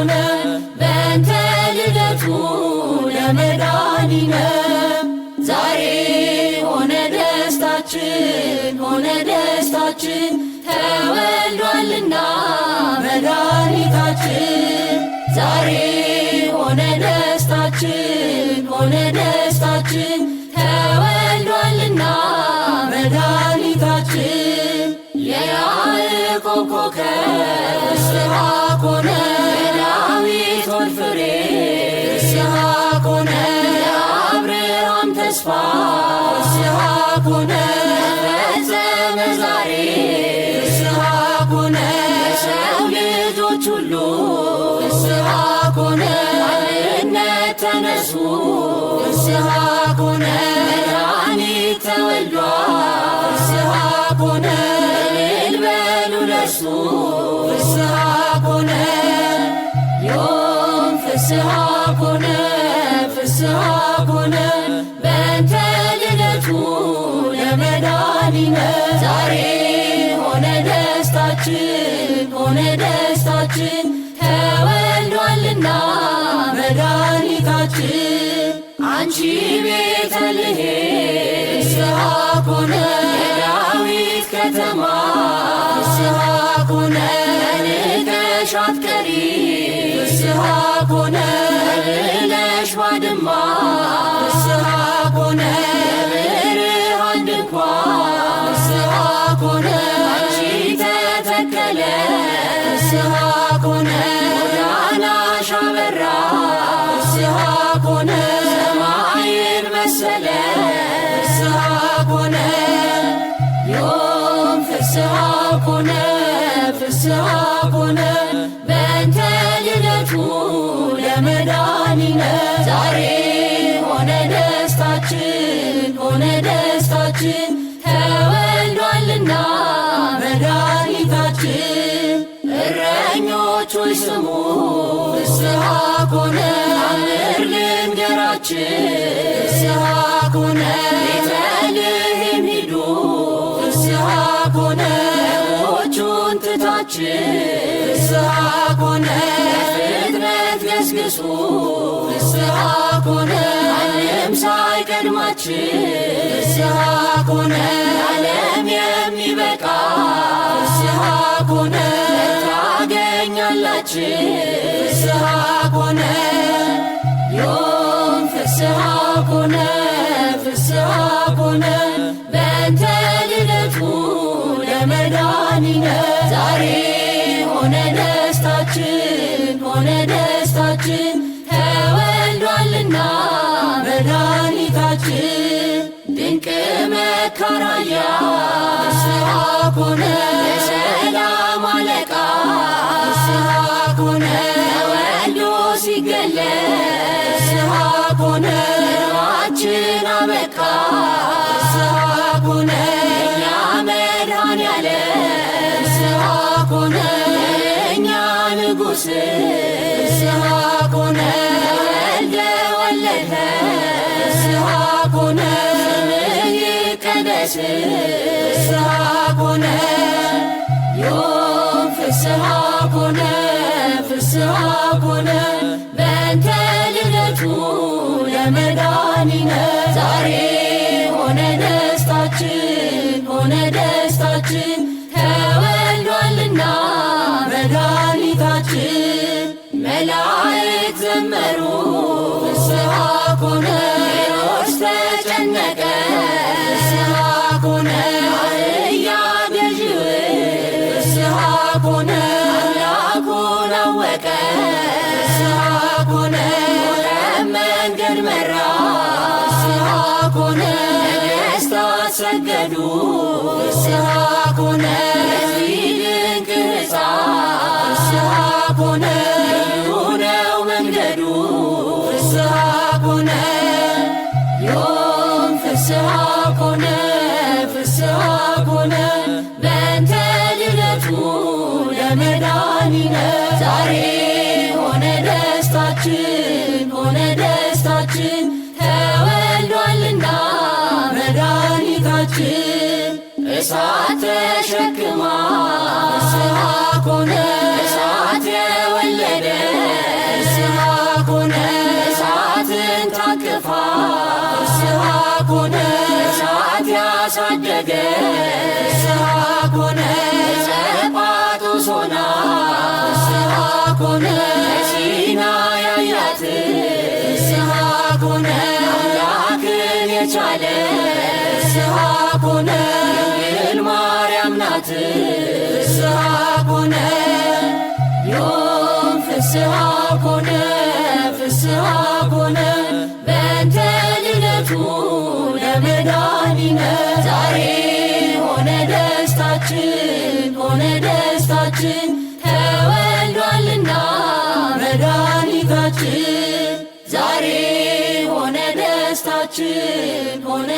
ኮነ በእንተ ልደቱ ለመድኃኒነ። ዛሬ ሆነ ደስታችን፣ ሆነ ደስታችን፣ ተወልዷልና መድኃኒታችን። ዛሬ ሆነ ደስታችን፣ ሆነ ደስታችን፣ ተወልዷልና መድኃኒታችን። የያዕቆብ ኮከብ ፍስሐ ኮነ፣ የዳዊት ወልድ ፍሬ ፍስሐ ኮነ፣ የአብርሃም ተስፋ ፍስሐ ኮነ፣ ተፈጸመ ዛሬ ፍስሐ ኮነ። የሰው ልጆች ሁሉ ፍስሐ ኮነ፣ አንድነት ተነሱ ፍስሐ ኮነ፣ መድኃኒት ተወልዷል ፍስሐ ኮነ፣ እልል በሉ ለእርሱ ፍስሐ ኮነ። ዮም ፍስሐ ኮነ፣ ፍስሐ ኮነ በእንተ ልደቱ ለመድኃኒነ። ዛሬ ሆነ ደስታችን፣ ሆነ ደስታችን፣ ተወልዷልና መድኃኒታችን። አንቺ ቤተልሔም ፍስሐ ኮነ፣ የዳዊት ከተማ ፍስሐ ኮነ፣ ንቀሽ አትቀሪ ፍስሐ ኮነ፣ ብለሽ ባድማ ፍስሐ ኮነ፣ የብርሃን ድንኳን ፍስሐ ኮነ፣ አንቺ ተተከለ ፍስሐ ኮነ፣ ጎዳናሽ አበራ ፍስሐ ኮነ፣ ሰማይን መሰለ ፍስሐ ኮነ። ዮም ፍስሐ ኮነ፣ ፍስሐ ኮነ በእንተ ልደቱ ለመድኃኒነ። ዛሬ ሆነ ደስታችን፣ ሆነ ደስታችን፣ ተወልዷልና መድኃኒታችን። እረኞች ሆይ ስሙ ፍስሐ ኮነ፣ ታምር ልንገራችን ፍስሐ ኮነ፣ ቤተልሔም ሂዱ ፍስሐ ኮነ፣ በጎቹን ትታችን ፍስሐ ኮነ፣ በፍጥነት ገስግሱ ፍስሐ ኮነ፣ ማንም ሳይቀድማችን ፍስሐ ኮነ፣ ለዓለም የሚበቃ ፍስሐ ኮነ ታገኛላችሁ ፍስሐ ኮነ። ዮም ፍስሐ ኮነ፣ ፍስሐ ኮነ በእንተ ልደቱ ለመድኃኒነ። ዛሬ ሆነ ደስታችን፣ ሆነ ደስታችን፣ ተወልዷልና መድኃኒታችን። ድንቅ መካራያ ፍስሐ ኮነ፣ የሰላም አለቃ ፍስሐ ኮነ፣ ተወልዶ ሲገለጽ ፍስሐ ኮነ፣ ሕልማችን አበቃ ፍስሐ ኮነ፣ የእኛ መድኃኔዓለም ፍስሐ ኮነ፣ የእኛ ንጉሥ ፍስሐ ኮነ፣ ተወልደ ወለደ ፍስሐ ኮነ፣ ስምህ ይቀደስ ፍስሐ ኮነ። ዮም ፍስሐ ኮነ፣ ፍስሐ ኮነ በእንተ ልደቱ ለመድኃኒነ። ዛሬ ሆነ ደስታችን፣ ሆነ ደስታችን፣ ተወልዷልና መድኃኒታችን። መላእክት ዘመሩ ፍስሐ ኮነ፣ ሄሮድስ ተጨነቀ ፍስሐ ኮነ፣ አህያ ገዢው ፍስሐ ኮነ፣ አምላኩን አወቀ ፍስሐ ኮነ፣ መንገድ መራ ፍስሐ ኮነ፣ ነገሥታት ሰገዱ ፍስሐ ኮነ፣ ለዚህ ድንቅ ሕፃን ፍስሐ ኮነ፣ ልዩ ነው መንገዱ ፍስሐ ኮነ። ዮም ፍስሐ ኮነ፣ ፍስሐ ኮነ በእንተ ልደቱ ለመድኃኒነ። ዛሬ ሆነ ደስታችን፣ ሆነ ደስታችን፣ ተወልዷልና መድኃኒታችን። እሳት ተሸክማ ፍስሐ ኮነ እሳት የወለደ ፍስሐ ኮነ እሳትን ታቅፋ ፍስሐ ኮነ እሳት ያሳደገ ፍስሐ ኮነ ዕፀ ጳጦስ ሆና ፍስሐ ኮነ ሲና ያያት ፍስሐ ኮነ አምላክን የቻለ ፍስሐ ኮነ ድንግል ማርያም ናት ፍስሐ ኮነ ዮም ፍስሐ ኮነ ፍስሐ ኮነ በእንተ ልደቱ ለመድኃኒነ ዛሬ ሆነ ደስታችን ሆነ ደስታችን ተወልዷልና መድኃኒታችን ዛሬ ሆነ ደስታችን ሆነ